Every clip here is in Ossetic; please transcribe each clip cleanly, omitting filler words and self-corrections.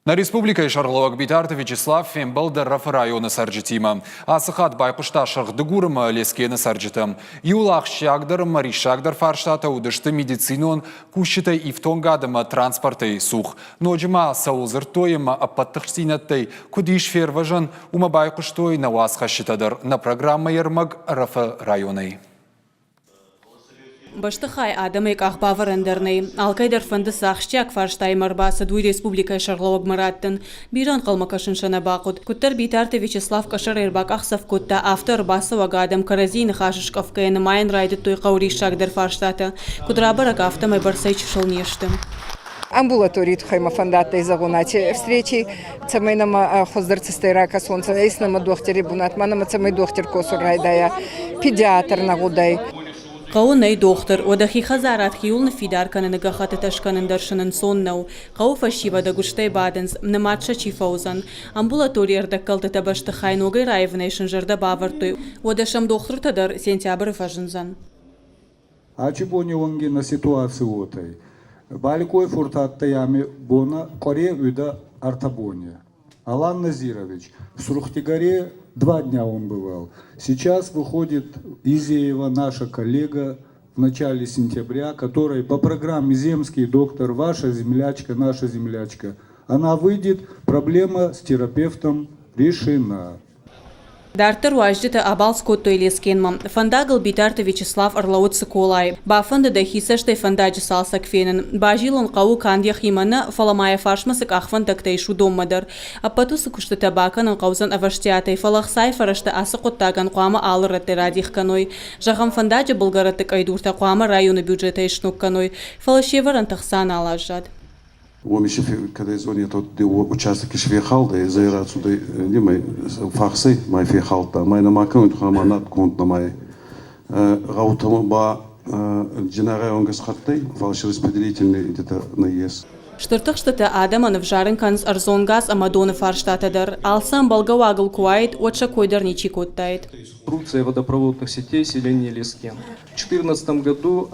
Нӕ республикӕйы сӕргълӕууӕг Битарты Вячеслав фембӕлд Ӕрӕфы районы цӕрджытимӕ. Ацы хатт байхъуыста Сырх Дыгуры ӕмӕ Лескены цӕрджытӕм. Иуыл ахсджиагдӕр ӕмӕ риссагдӕр фарстатӕ уыдысты медицинон кусджытӕй ифтонгад ӕмӕ транспортӕй цух. Ноджы ма цӕуыл дзырдтой ӕмӕ ӕппӕт тыхстдзинӕдтӕй куыд ис фервӕзӕн, уымӕ байхъуыстой нӕ уацхӕсджытӕ дӕр нӕ программӕйы ӕрмӕг Ӕрӕфы районӕй. Бӕстыхай адӕмӕй къахбавӕрӕн дӕр нӕй. Алкӕй дӕр фӕнды цы ахсджиаг фарстаимӕ ӕрбацыд, уый республикӕйы сӕргълӕууӕгмӕ раттын. Бирӕ ӕнхъӕлмӕ кӕсын сӕ нӕ бахъуыд. Куыддӕр Битарты Вячеслав къӕсӕрӕй ӕрбакъахдзӕф кодта, афтӕ ӕрбацӕуӕг адӕм кӕрӕдзийы ныхасы скъӕфгӕйӕ нымайын райдыдтой хъӕуы риссагдӕр фарстатӕ. Куыд рабӕрӕг, афтӕмӕй бӕрцӕй чысыл не сты. Амбулаторий туххӕй мӕ фӕндадтӕй зӕгъун аци встречи, цӕмӕй нӕмӕ хуӕздӕр цӕстӕй ракӕсонцӕ, ес нӕмӕ дохтири бунат, ма нӕмӕ цӕмӕй дохтир косун райдайа, педиатр нӕ гъудӕй. Хъӕуы нӕй дохтыр, уӕдӕ хи хӕдзарад хиуыл ныффидар кӕныны гӕххӕттытӕ скӕнын дӕр сын ӕнцон нӕу. Хъӕуы фӕсивӕд ӕгуыстӕй бадынц, нымад сӕ чи фӕуыдзӕн. Амбулаторийы ӕрдӕгкӕлдтытӕ бӕстыхай ногӕй раивынӕй сын зӕрдӕ бавӕрдтой, уӕдӕ сӕм дохтыртӕ дӕр сентябры фӕзындзӕн. Ачи бони уӕнги нӕ ситуаци уотӕй. Баликъой фурт адтӕй ами бонӕ къуӕре уидӕ ӕртӕ бони. Алан Назирович, в Сурхтигаре два дня он бывал. Сейчас выходит Изеева, наша коллега, в начале сентября, которая по программе «Земский доктор», ваша землячка, наша землячка, она выйдет, проблема с терапевтом решена. Дарддӕр уазджытӕ абалц кодтой Лескенмӕ. Фӕндагыл Битарты Вячеслав ӕрлӕууыд Цыколайы. Бафӕндыд ӕй хи цӕстӕй фӕндаджы цалцӕг фенын. Базилын хъӕуы канд йӕхимӕ нӕ, фӕлӕ ма йӕ фарсмӕ цы къахвӕндӕгтӕ ис, уыдонмӕ дӕр. Ӕппӕт уыцы куыстытӕ бакӕнын хъӕудзӕн ӕвӕстиатӕй, фӕлӕ ӕхцайы фӕрӕзтӕ ацы хъуыддагӕн хъуамӕ алы рӕттӕй радих кӕной. Зӕгъӕм, фӕндаджы былгӕрӕтты къӕйдуртӕ хъуамӕ районы бюджетӕй сног кӕной, фӕлӕ се вӕрӕнты хца нал аззад. Уоми си кӕдӕй зонетӕ, участок исфехалдӕй, зӕй рацудӕй нимӕ фахсӕй ма фехалдта, ма нӕма кӕнуй ма над конд нӕма гъӕутӕмӕ ба Джинагъай уӕнгӕ схъӕрттӕй, фал си распределительный где-то нӕййес. Стыр тыхстытӕ адӕмӕн ӕвзарын кӕнынц ӕрдзон газ ӕмӕ доны фарстатӕ дӕр. Алцы ӕмбӕлгӕ уагыл куы уаид, уӕд сӕ кой дӕр ничи кодтаид. Реконструкция водопроводных сетей селения Лескен. В 2014 году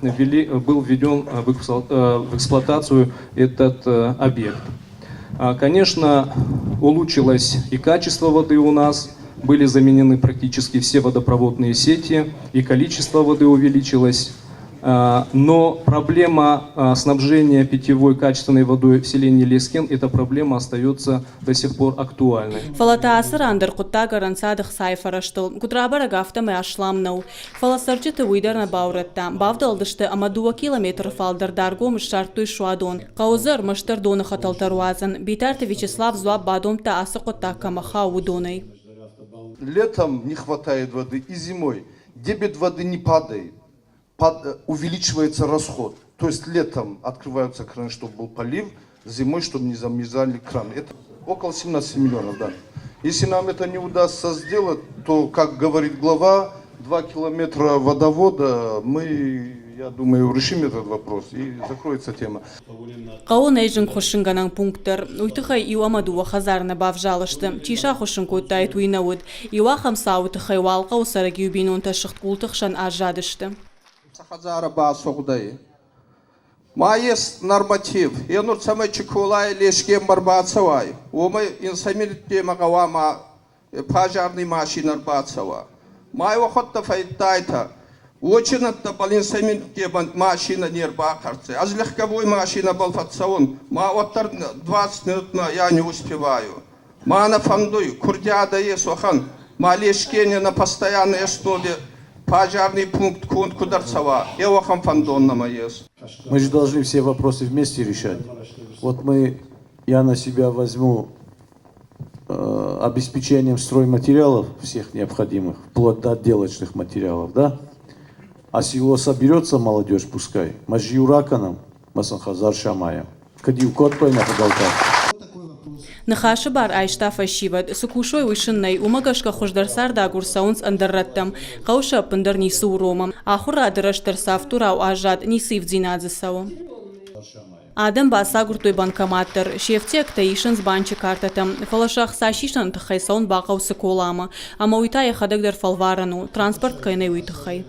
ввели, был введен в эксплуатацию этот объект. Конечно, улучшилось и качество воды у нас, были заменены практически все водопроводные сети, и количество воды увеличилось. Но проблема снабжения питьевой качественной водой в селении Лескен, эта проблема остается до сих пор актуальной. Фӕлӕ та ацы ран дӕр хъуыддаг ӕрӕнцад ӕхцайы фӕрӕзтыл. Куыд рабӕрӕг, афтӕмӕй аслам нӕу. Фӕлӕ цӕрджыты уый дӕр нӕ баурӕдта. Бавдӕлдысты ӕмӕ дыууӕ километры фалдӕр Даргомы ссардтой суадон. Хъӕуы дзы ӕрмӕстдӕр доны хӕтӕлтӕ руадзын. Битарты Вячеслав дзуапп бадомдта, ацы хъуыддаг кӕмӕ хауы, уыдонӕй. Летом не хватает воды и зимой. Дебет воды не падает, увеличивается расход. То есть летом открываются краны, чтобы был полив, зимой, чтобы не замерзали краны. Это около 17 миллионов, да. Если нам это не удастся сделать, то, как говорит глава, 2 километра водовода мы, я думаю, решим этот вопрос и закроется тема. Хъӕуы нӕй зынгхуыссынгӕнӕн пункт дӕр. Уый тыххӕй иу ӕмӕ дыууӕ хӕдзары нӕ бавзалы сты. Чи сӕ ахуыссын кодтаид, уый нӕ уыд. Иу ахӕм цауы тыххӕй уал хъӕуы цӕрӕг иу бинонтӕ сыгъд къулты хсӕн аззадысты. Хӕдзары басыгъдӕй ма ес норматив. Е нур цӕмӕй Чиколай Лескенмӕ ӕрбацӕуай, уомӕй инсӕмилттемӕ гъӕуама пожарный машинӕ ӕрбацӕуа. Ма уӕхуӕдтӕ фӕййидтайтӕ, очинӕдтӕбӕл инсӕмилттемӕ машинӕ не рбахъӕртдзӕй. Ӕз легковой машинӕбӕл фӕццӕун, ма уӕддӕр 20 минутмӕ я не успеваю. Ма нӕ фӕндуй, курдиадӕ ес уӕхӕн, ма Лескене на постоянной основе пожарный пункт конд куд ӕрцӕуа, е уӕхӕн фӕндон нӕмӕ ес. Мы же должны все вопросы вместе решать. Вот мы, я на себя возьму обеспечением стройматериалов всех необходимых, вплоть до отделочных материалов, да? А село соберется, молодежь пускай, мажиураканом, масанхазар шамаем. Кӕд-иу кодтой нӕ фыдӕлтӕ. Ныхасы бар айста фӕсивӕд. Цы кусой, уый сын нӕй. Уымӕ гӕсгӕ хуыздӕр цардагур цӕуынц ӕндӕр рӕттӕм. Хъӕуы сӕ ӕппындӕр ницы уромы. Ахуырады рӕзт дӕр цавддурау аззад, ницы ивддзинад дзы цӕуы. Адӕм бацагуырдтой банкомат дӕр. Се фтиӕгтӕ исынц банчы картӕтӕм. Фӕлӕ сӕ ӕхца сисыны тыххӕй цӕуын бахъӕуы Цыколамӕ. Ӕмӕ уый та йӕхӕдӕг дӕр фӕлварӕн у, транспорт кӕй нӕй, уый тыххӕй.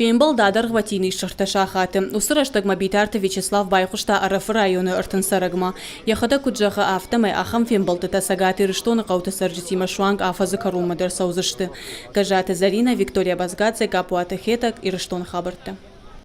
Фембӕлд адӕргъвӕтин ис ӕртӕ сахаты. Уыцы рӕстӕгмӕ Битарты Вячеслав байхъуыста Ӕрӕфы районы 30 цӕрӕгмӕ. Йӕхӕдӕг куыд зӕгъы, афтӕмӕй ахӕм фембӕлдтытӕ Цӕгат Ирыстоны хъӕуты цӕрджытимӕ суанг афӕдзы кӕронмӕ дӕр цӕудзысты. Гӕззаты Зӕринӕ, Виктория Базгадзе, Гаппуаты Хетӕг, Ирыстоны хабӕрттӕ.